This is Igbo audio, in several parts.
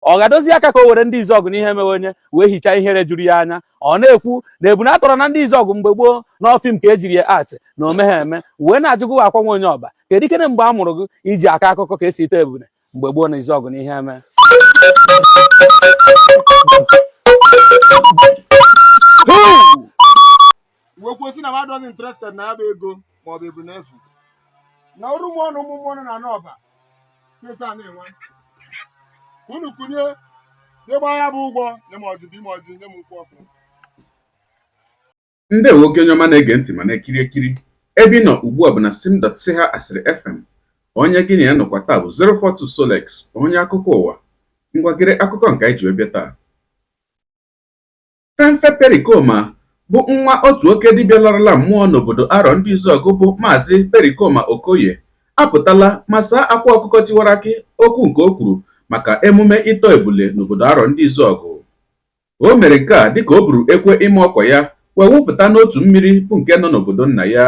Ọ ga-adozi aka ka o were ndị Izuọgụ n'ihe mewe onye wee hichaa ihere juru ya anya. Ọ na-ekwu na ebune atọrọ na ndị Izuọgụ mgbe gboo n'ọfịm ka ejiri ya art na omegha eme, wee na-ajụgụ akwa nwa onye ọba, kedu ikene mgbe a mụrụ gị iji aka akụkọ ka esi ite ebune mgbe gboo na Izuọgụ n'ihe eme? Wee kwuo sị na m adọghị interested na ya bụ ego ma ọ bụ ebu n'efu na ọrụ mmụọ na ụmụ mmụọ nọ na n'ọba teta na-enwe ka unu kunye ịgba ya bụ ụgwọ. Nye m ọjị, bụ ime ọjị, nye m nkwụ ọkụ. Ndewo gị onye ọma na-ege ntị ma na-ekiri ekiri. Ebe ị nọ ugbu a bụ na sim.si ha asịrị FM. Onye gị na ya nọkwa taa bụ 042 Solex, onye akụkọ ụwa. Ngwa, gere akụkọ nke anyị ji wee bịa taa. Femfe Pericoma bụ nwa otu oke dibịa larala mmụọ n'obodo Arọ Ndị Izuọgụ bụ Maazị Pericoma Okoye apụtala ma saa akwa ọkụkọ tiwara akị okwu nke o kwuru maka emume ịtọ ebule n'obodo Arọ Ndị Izuọgụ. O mere nke a dịka o buru ekwe ịma ọkwa ya wee wụpụta n'otu mmiri bụ nke nọ n'obodo nna ya.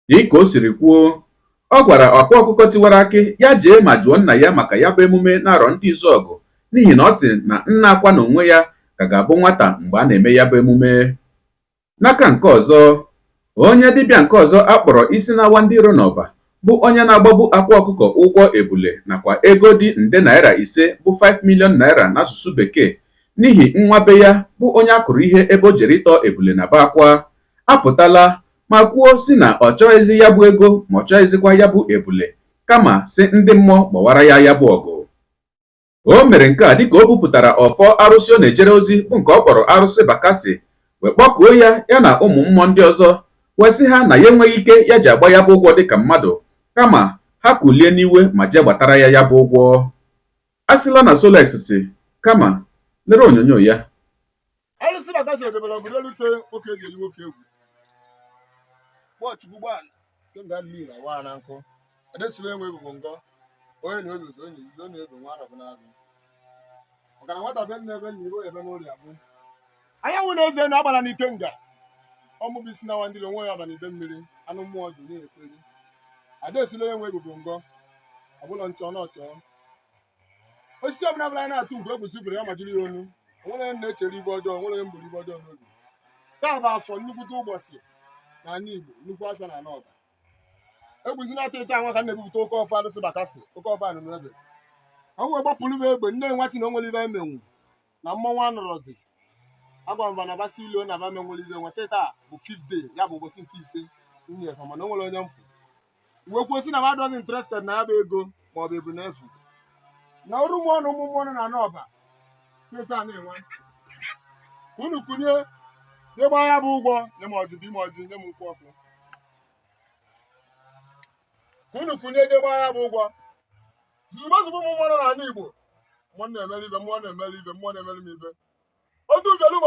Dịka o siri kwuo, ọ gwara akwa ọkụkọ tiwara akị ya jee ma jụọ nna ya maka ya bụ emume n'Arọ Ndị Izuọgụ, n'ihi na ọ sị na nna akwa na onwe ya ka ga-abụ nwata mgbe a na-eme ya bụ emume. N'aka nke ọzọ, onye dibịa nke ọzọ a kpọrọ isi na-awa ndị iro n'Ọba bụ onye na-agbabu akwa ọkụkọ ụgwọ ebule nakwa ego dị nde naira 5 bụ 5 million naira n'asụsụ bekee n'ihi nwa be ya bụ onye a kụrụ ihe ebe o jere ịtọ ebule na be akwa apụtala ma kwuo sị na ọ chọghịzị ya bụ ego ma ọ chọghịzịkwa ya bụ ebule, kama sị ndị mmụọ gbawara ya ya bụ ọgụ. O mere nke a dịka o bupụtara ọfọ arụsị ọ na-ejere ozi bụ nke ọ kpọrọ arụsị Bakasị wee kpọkuo ya, ya na ụmụ mmụọ ndị ọzọ, wee sị ha na ya enweghị ike ya ji agba ya bụ ụgwọ dịka mmadụ, kama ha kulie n'iwe ma jee gbatara ya ya bụ ụgwọ. A sịla na Solex si, kama lere onyonyo ya. Arụsị Bakasị edebere ọgụ n'elu ute nwoke eji eri nwoke egwu. Kpọọ Chukwu gbaa kemgbe adịghị ire awa na nkụ edesiri enwe ebubo ngọ onye na obi onye izo na ebe nwa arọbụ n'agụ maka na nwata be nna ebe nna ibe ebe n'ụlọ abụ anyanwụ na eze na-agbara n'ike nga ọmụbụ isi na nwa ndị onwe ya ọba n'ide mmiri anụ mmụọ dị na-ekweri adesila onye nwe ebubo ngọ ọbụla nchọ na ọchọ osisi ọbụla bụla anyị na-atụ ugwu egwusi fere ya ma jiri ya onu. Onwere onye na-echere ibe ọjọọ, onwere onye mbụrụ ibe ọjọọ n'obi. Taa bụ afọ, nnukwute ụbọchị n'ala Igbo, nnukwu afịa na ala ọba. Egwuzi na-atọ ịta nwa ka m na-ebupụta oke ọfọ arụsị Bakasị, oke ọfọ anụnụ ebe ọ wee gbapụrụ m egbe nne nwa sị na o nwere ibe emenwu na mmọnwụ anọrọzi. Agwa m na basị ilo na ba menwere ibe nwa. Taa bụ fifth day, ya bụ ụbọchị nke ise nwunye fa, mana o nwere onye mfụ wee kwuo sị na m adọghị interested na ya bụ ego ma ọ bụ ebu n'efu na ọrụ mmụọ na ụmụ mmụọ nọ na ala ọba teta na-enwe ka unu kunye ịgba ya bụ ụgwọ. Nye m ọjị, bụ ime ọjị, nye m nkwụ ọkụ ka unu kunye je gbaa ya bụ ụgwọ. Zuzugbo zugbo ụmụ mmụọ nọ n'ala Igbo, mmụọ na-emere ibe, mmụọ na-emere ibe, mmụọ na-emere m ibe. Otu bịarụ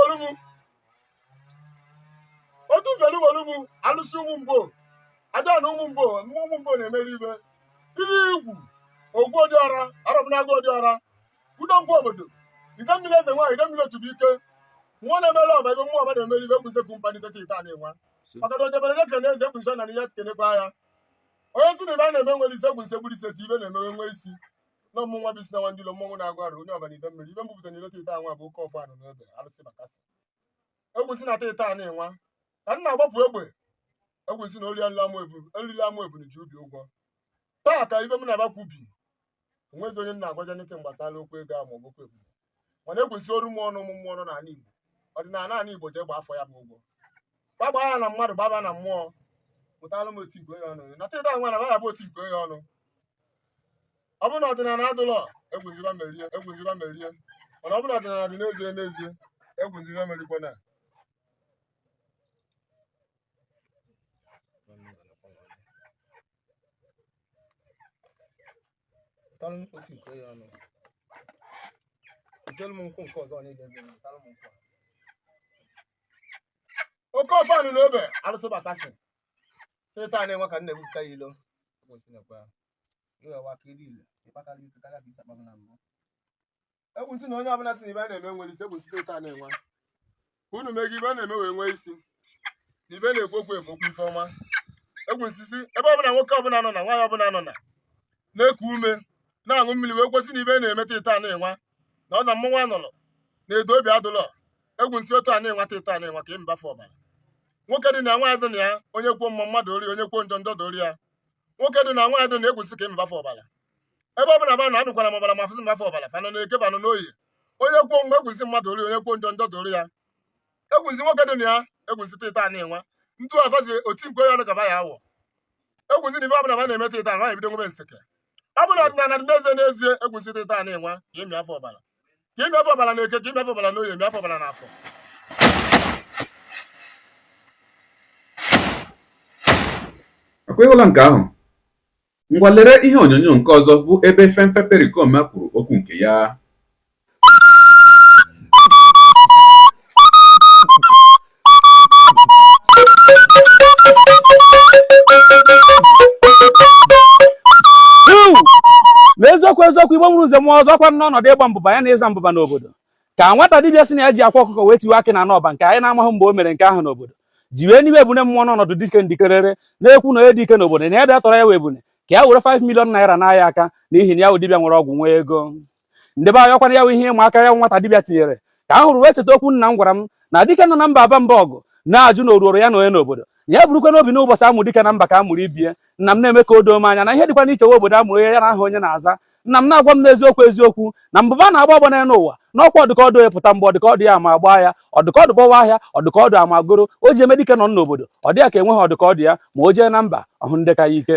otu bịarụ m alụsị ụmụ mgbo aja na ụmụ mgbo, ụmụ mgbo na-emere ibe iri igwu ogwu odiọra arọbụnagụ odiọra udo ngwa obodo ide mmiri eze nwaanyị ide mmiri otu bụ ike mmụọ na-emere ọba ebe mmụọ ọba na-emere ibe. Egwuze kwu mkpa n'itete ite a na-enwe maka na ojebere ya kene eze egwuze na ya kenekwa ya onye si na ibe a na-eme nwere isi egwuze gburu isi eti ibe na-emewe nwee isi na ọmụ nwa bụ isi na nwa ndị ilo mmọnwụ na-agụ arụ onye ọba na ide mmiri. Ibe mbupụta na ileta ite anwa bụ oke ọfọ anụ n'ebe arụsị Bakasị. Egwusi na ata ite a na-enwa ka m na-agbapụ egbe egwusi na olili amụ ebunu ji ubi ụgwọ. Taa ka ibe m na-agbakwu ubi onwezi onye m na-agwaja nịtị gbasara okwu ego ahụ maọbụ okwu ebunu, mana egwusi oru mmụọ na ụmụ mmụọ nọ n'ala Igbo, ọdịnala ala Igbo jee gba afọ ya bụ ụgwọ. Gbagba ya na mmadụ, gbaba na mmụọ. Pụtara m oti nke onye ọnụ na tịta nwa na ya bụ oti nke onye ọnụ. Ọ bụrụ na ọdịnala adụlọ, egwuziba merie, egwuziba merie. Mana ọ bụrụ na ọdịnala dị n'ezie n'ezie, egwuziba merikwa na Pụtara m otu nke ya ọnụ. Butere m nkwụ nke ọzọ na-edebe m, pụtara m nkwụ a. Oke ọfọ anụ na obe arụsị Bakasị teta na-enwe ka m na-ebupụta ya ilo. Egwusi na onye ọbụla si na ibe a na-eme nwere isi, egwusi teta na-enwe ka unu mee gị ibe a na-eme wee nwee isi na ibe na-ekwu okwu ekwu okwu ife ọma. Egwusisi ebe ọbụla nwoke ọbụla nọ na nwaanyị ọbụla nọ na na-eku ume na-aṅụ mmiri wee kwesị na ibe na-eme teta na-enwe. Na ọ na mmọnwụ anọrọ na-edo obi adụlọ egwu nsị otu a na-enweta ịta na-enwe ka ịmbafe ọbara. Nwoke dị na nwaanyị dị na ya, onye kwuo mma mmadụ ori, onye kwuo njọ njọ dori ya. Nwoke dị na nwaanyị dị na egwu nsị ka ịmbafe ọbara. Ebe ọ bụla ba na amịkwara m ọbara ma afụsị mbafe ọbara fanọ na eke banụ n'oyi. Onye kwuo mma egwu nsị mmadụ ori, onye kwuo njọ njọ dori ya. Egwu nsị nwoke dị na ya, egwu nsị tịta na-enwe ntu afazi oti mkpe ya ọnụ ka ba ya awọ. Egwu nsị na ibe ọbụla ba na-eme tịta na ebido nwebe nseke. Ọ bụrụ ọdịnala dị n'ezie n'ezie, egwu nsị tịta na-enwe ka ịmị afọ ọbara, ka ịmị afọ ọbara na eke, ka ịmị afọ ọbara na oye, ịmị afọ ọbara na afọ. Ọkwa ịhụla nke ahụ? Ngwa lere ihe onyonyo nke ọzọ bụ ebe Femfe Pericoma kwuru okwu nke ya. N'eziokwu eziokwu, Igbo nwere ụzọ mmụọ ọzọ kwa n'ọnọdụ ịgba mbụba ya na ịza mbụba n'obodo, ka nwata dibịa sị na ya ji akwa ọkụkọ wee tiwe akị na n'ọba nke anyị na-amaghị mgbe o mere nke ahụ n'obodo, ji wee niwe ebune mmụọ n'ọnọdụ dike ndikerere, na-ekwu na onye dị ike n'obodo na ya bịa tọrọ ya wee ebune ka ya were 5 million naira n'ahịa aka, n'ihi na ya wụ dibịa nwere ọgwụ nwee ego. Ndị be anyị, ọkwana ya wụ ihe ịma aka ya nwata dibịa tinyere ka a hụrụ wee cheta okwu nna m gwara m na dike nọ na mba aba mba ọgụ na-ajụ na oruoro ya na onye n'obodo na ya burukwa n'obi n'ụbọchị amụ dike na mba ka a mụrụ ibie. Nna m na-eme ka o doo m anya na ihe dịkwa n'ichewe obodo a mụrụ ya na aha onye na-aza. Nna m na-agwa m n'eziokwu eziokwu na mbụba na-agba ọgbọ n'elu ụwa n'ọkwa ọdụkọdụ ya pụta mgbe ọdụkọdụ ya ama gbaa ya, ọdụkọdụ gbawa ahịa, ọdụkọdụ ama goro o ji eme dike nọ n'obodo ọ dị ya ka enweghị ọdụkọdụ ya, ma o jee na mba ọhụ ndị ka ya ike.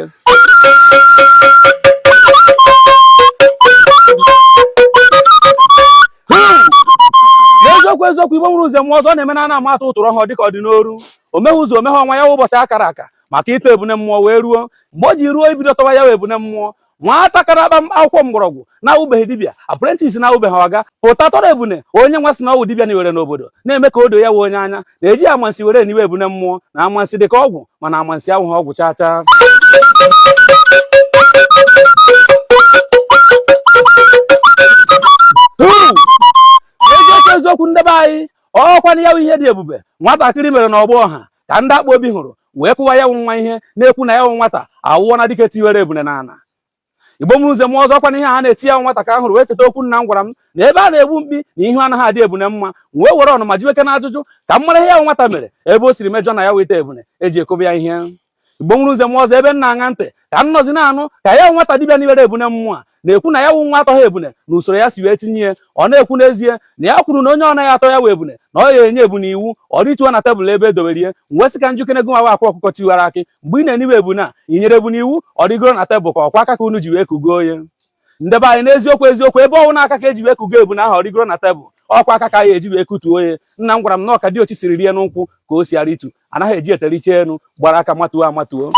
N'eziokwu eziokwu, Igbo nwere ụzọ mmụọ ọzọ na-eme na ana ama atụ ụtụrụ ọhụụ dịka ọ dị n'oru omeghe ụzọ omeghe ọnwa ya ụbọchị akara aka maka ịtọ ebune mmụọ wee ruo. Mgbe o ji ruo ibido tọwa ya wee ebune mmụọ, nwata kara akpa akwụkwọ mgbọrọgwụ na-awụbeghị dibịa apprentice na-awụbeghị ọga pụta tọrọ ebune onye nwa sị na ọwụ dibịa niwere n'obodo, na-eme ka o doo ya wee onye anya na-eji amansi were eniwe ebune mmụọ, na amansi dị ka ọgwụ, mana amansi awụghị ọgwụ chaa chaa. Eziokwu eziokwu, ndebe anyị, ọkwa na ya wụ ihe dị ebube nwatakịrị mere n'ọgbọ ọha ka ndị akpa obi hụrụ wee kụwa ya wụ nwa ihe, na-ekwu na ya wụ nwata awụọ na dike tiwere ebune n'ala. Igbo mụrụ nze mụọ ọzọ, ọkwa na ihe a na-eti ya nwata ka a hụrụ wee cheta okwu nna m gwara m na ebe a na-egbu mkpi na ihu anaghị adị ebune mma, wee were ọnụma jiweke na ajụjụ ka m mara ihe ya wụ nwata mere ebe o siri mejọ na ya weta ebune eji ekobe ya ihe. Igbo nwere nze mụọ ọzọ, ebe m na-aṅa ntị ka m nọzi na-anụ ka ya wụ nwata dibịa niwere ebune mmụọ a na-ekwu na ya wụ nwa atọghị ebune na usoro ya si wee tinye ya. Ọ na-ekwu n'ezie na ya kwuru na onye ọ naghị atọ ya wụ ebune na ọ ya enye ebune iwu ọ rituo na tebụl ebe edowere ihe. Wee sị ka njukene gị nwa akwa ọkụkọ tiwara akị, mgbe ị na-eniwe ebune a, ị nyere ebune iwu ọ rigoro na tebụl ka ọkwa aka ka unu ji wee kugo ya? Ndebe anyị, n'eziokwu eziokwu, ebe ọnwụ n'aka ka eji wee kugo ebune ahụ ọ rigoro na tebụl, ọkwa aka ka ya eji wee kutuo ya. Nna m gwara m na ọka diochi siri rie n'ụkwụ ka o si aritu, anaghị eji eteriche enu gbara aka matuo amatuo.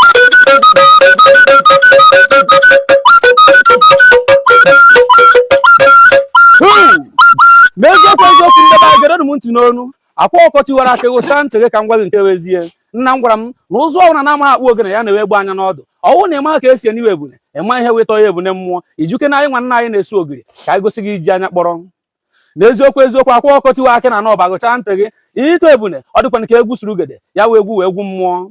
N'eziokwu eziokwu, ndebe anyị, gerenụ m ntị n'onu. Akwa ọkụkọ tiwara akị, ghụchaa ntị gị ka m gwa gị nke wezie. Nna m gwara m na ụzụ ọbụla na-amaghị akpụ ogene ya na-ewe egbe anya n'ọdụ. Ọwụ na ịma ka esi eniwe ebune, ịma ihe wetọ ya ebune mmụọ, ijuke na anyị nwa nna anyị na-esu ogiri ka anyị gosi gị iji anya kpọrọ. N'eziokwu eziokwu, akwa ọkụkọ tiwa akị na n'ọba, gụchaa ntị gị. Ịtọ ebune ọ dịkwana ka egwu suru gede ya wee egwu wee egwu mmụọ.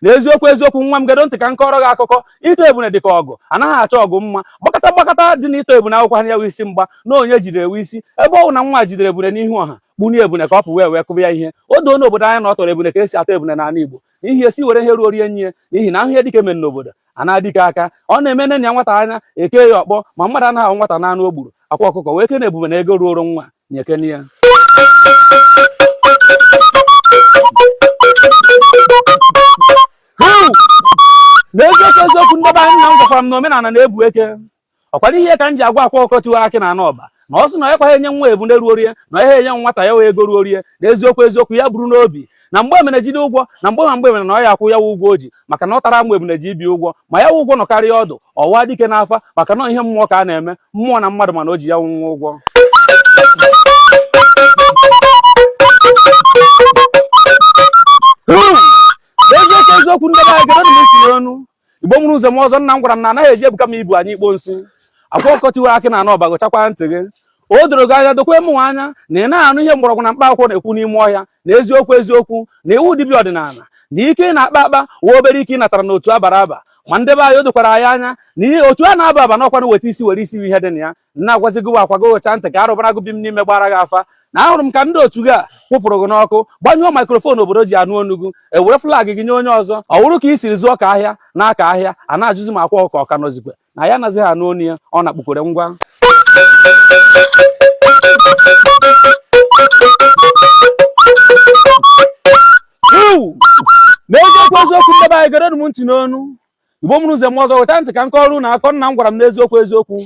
N'eziokwu eziokwu, nwa m, gedo ntị ka m kọrọ gị akụkọ. Ịtọ ebune dị ka ọgụ, anaghị achọ ọgụ mma. Gbakọta gbakọta dị na ịtọ ebune akwụkwọ ya wụ isi mgba na onye jidere ewu isi. Ebe ọ bụ na nwa jidere ebune n'ihu ọha kpunie ebune ka ọ pụ wee wee kụba ya ihe, o doo n'obodo anya na ọ tọrọ ebune ka esi atọ ebune n'ala Igbo, n'ihi esi were ihe ruo rie nye, n'ihi na ahụ ihe dike mere n'obodo a na-adịke aka ọ na-eme nne ya nwata anya eke ya ọkpọ, ma mmadụ anaghị ahụ nwata n'anụ o gburu. Akwa ọkụkọ wee kene ebube na ego ruoro nwa nyekene ya. N'eziokwu eziokwu, ndebe anyị, nna m gwakwara m na omenala na-ebu eke. Ọkwara ihe ka m ji agwa akwa ọkụkọ tiwa akị na anụ ọba na ọ sị na ya kwaghị enye nwa ebune ruo rie na ya enye nwata ya wee ego ruo rie. N'eziokwu eziokwu, ya buru n'obi na mgbe emene jide ụgwọ na mgbe ma mgbe emene na ọ ya akwụ ya wụ ụgwọ o ji, maka na ọ tara amụ ebune ji ibi ụgwọ, ma ya wụ ụgwọ nọ karịa ọdụ ọwa dike n'afa, maka na ihe mmụọ ka a na-eme mmụọ na mmadụ, mana o ji ya wụ nwa ụgwọ. Eziokwu eziokwu, ndị be anyị, gere m ntị n'onu. Igbo mụrụ ụzọ m ọzọ, nna m gwara m na anaghị eji ebuka m ibu anyị ikpo nsị. Akwa ọkụkọ tiwara akị na anụ ọba, gụchakwa ntị gị. O doro gị anya, dokwe mụnwa anya na ị na-anụ ihe mgbọrọgwụ na mkpa akwụkwọ na-ekwu n'ime ọhịa, na eziokwu eziokwu na iwu dibịa ọdịnala na ike ị na-akpa akpa wee obere ike ị natara n'otu abara aba. Ma ndị be anyị, o dokwara anyị anya na ihe otu a na-aba aba n'ọkwa na weta isi were isi ihe dị na ya. Na-agwazi gị akwa gị ụcha ntị ka arụbara gị bi m n'ime gbara gị afa na ahụrụ m ka ndị otu gị a kwụpụrụ gị n'ọkụ, gbanyụọ microphone obodo ji anụ onu gị, ewere flag gị nye onye ọzọ. Ọ wụrụ ka i siri zụọ ka ahịa n'aka ahịa a na-ajụzi m akwa ọka ọka nọzikwe na ya anaghịzi anụ onu ya, ọ na-akpụkwere ngwa. N'eziokwu eziokwu, ndị be anyị, gerenụ m ntị n'onu. Igbo mụrụ nze mụọ ọzọ, weta ntị ka m kọọrọ unu akọ nna m gwara m n'eziokwu eziokwu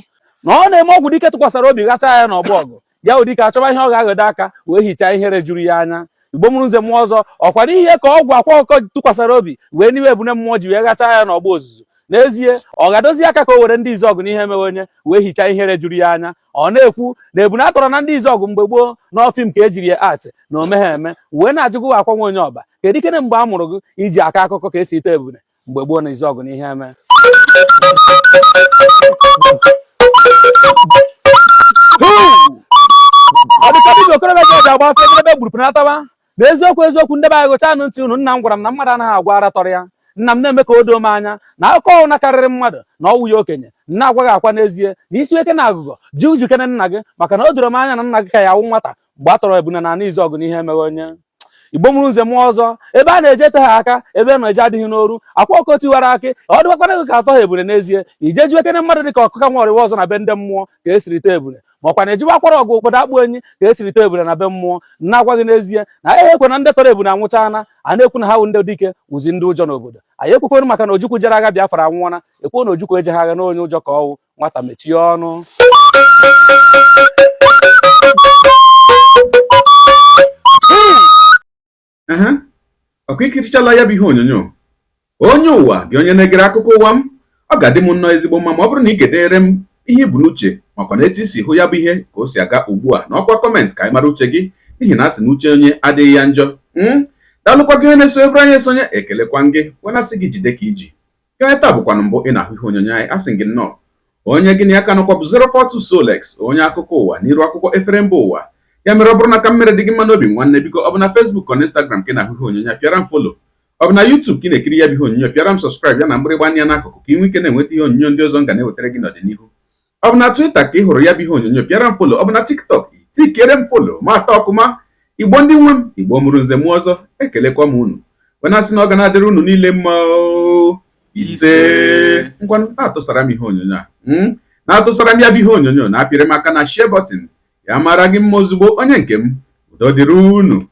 na ọ na-eme ọgwụ dike tụkwasara obi ghacha ya n'ọgbọ ọgụ ya ụdị ka achọba ihe ọ ga-aghọdo aka wee hichaa ihere juru ya anya. Igbo mụrụ nze mụọ ọzọ, ọkwa n'ihe ka ọgwụ akwa ọkọ tụkwasara obi wee n'iwe ebune mmụọ ji wee ghacha ya n'ọgbọ ozuzu. N'ezie, ọ ga-adozi aka ka o were ndị Izuọgụ n'ihe mewe onye wee hichaa ihere juru ya anya. Ọ na-ekwu na ebune atọrọ na ndị Izuọgụ mgbe gboo na film ka ejiri ya act na omeghe eme. Wee na-ajụgụ akwa nwa onye ọba, kedu ikene mgbe a mụrụ gị iji aka akụkọ ka esi ite ebune mgbe gboo na Izuọgụ na ihe eme? Ọ dịka dibịa okorobịa ji agba afọ ebe gburu pụnatawa. Na eziokwu eziokwu, ndị be anyị, gụchanụ ntị unu. Nna m gwara m na mmadụ anaghị agwa ara tọrọ ya. Nna m na-eme ka o doo m anya na akụkọ ọwụna karịrị mmadụ na ọwụ ya okenye. Nna agwaghị akwa n'ezie na isi eke na agụgọ ji ujukene nna gị, maka na o doro m anya na nna gị ka ya awụ nwata mgbe a tọrọ ebuna na ana Izuọgụ na ihe emeghe onye. Igbo mụrụ nze mụọ ọzọ, ebe a na-eje ete ha aka, ebe nọ eje adịghị n'oru. Akwa ọkọ tiwara akị, ọ dịkwakwana gị ka atọ ha ebune n'ezie. Ije jụ ekene mmadụ dị ka ọkụka nwa ọrịwa ọzọ na be ndị mmụọ ka esiri tee ebune, ma ọkwa na ejiwa akwara ọgụ obodo akpụ enyi ka esiri tee ebune na be mmụọ. Na-agwa gị n'ezie na anyị ekwe na ndị tọrọ ebune anwụchana, a na-ekwu na ha wụ ndị dike wụzi ndị ụjọ n'obodo anyị. Ekwekwenụ maka na Ojukwu jere agha Biafra anwụọna, ekwuo na Ojukwu ejeghị agha, na onye ụjọ ka ọwụ. Nwata mechie ọnụ. Ehe, ọkwa ikirichala ya bụ ihe onyonyo. Onye ụwa gị, onye na-egere akụkọ ụwa m, ọ ga-adị m nnọọ ezigbo mma ma ọ bụrụ na ị ga-edere m ihe i bu n'uche makwa na etu i si hụ ya bụ ihe ka o si aga ugbu a n'ọkwa comment, ka anyị mara uche gị, n'ihi na a sị na uche onye adịghị ya njọ. Daalụkwa gị onye na-eso ebere anyị esonye. Ekelekwa gị wee na-asị gị jide ka i ji. Gị onye taa bụkwanụ mbụ ị na-ahụ ihe onyonyo anyị, asị gị nnọọ. Onye gị na ya ka nọkwa bụ 042 Solex, onye akụkọ ụwa n'iru akwụkwọ efere mba ụwa. Ya mere, ọ bụrụ na ka m mere dị gị mma n'obi, nwanne, biko, ọ bụ na Facebook ọ na Instagram ka ị na-ahụ ihe onyonyo a, pịara m follow. Ọ bụ na YouTube ka ị na-ekiri ya bụ ihe onyonyo, pịara m subscribe ya na mgbịrịgba anya n'akụkụ, ka ị nwee ike na-enweta ihe onyonyo ndị ọzọ m ga na-ewetara gị n'ọdịnihu. Ọ bụ na Twitter ka ị hụrụ ya bụ ihe onyonyo, pịara m follow. Ọ bụ na TikTok, tikere m follow ma atọ ọkụma. Igbo ndị nwe m, Igbo mụrụ nze mụọ ọzọ, ekelekwa m unu wee na-asị na ọ ga na-adịrị unu niile mma. Ise. Ngwanụ, na-atụsara m ihe onyonyo a, na-atụsara m ya bụ ihe onyonyo, na-apịrị m aka na share button. Ya mara gị mma ozugbo, onye nke m. Udo dịrị unu.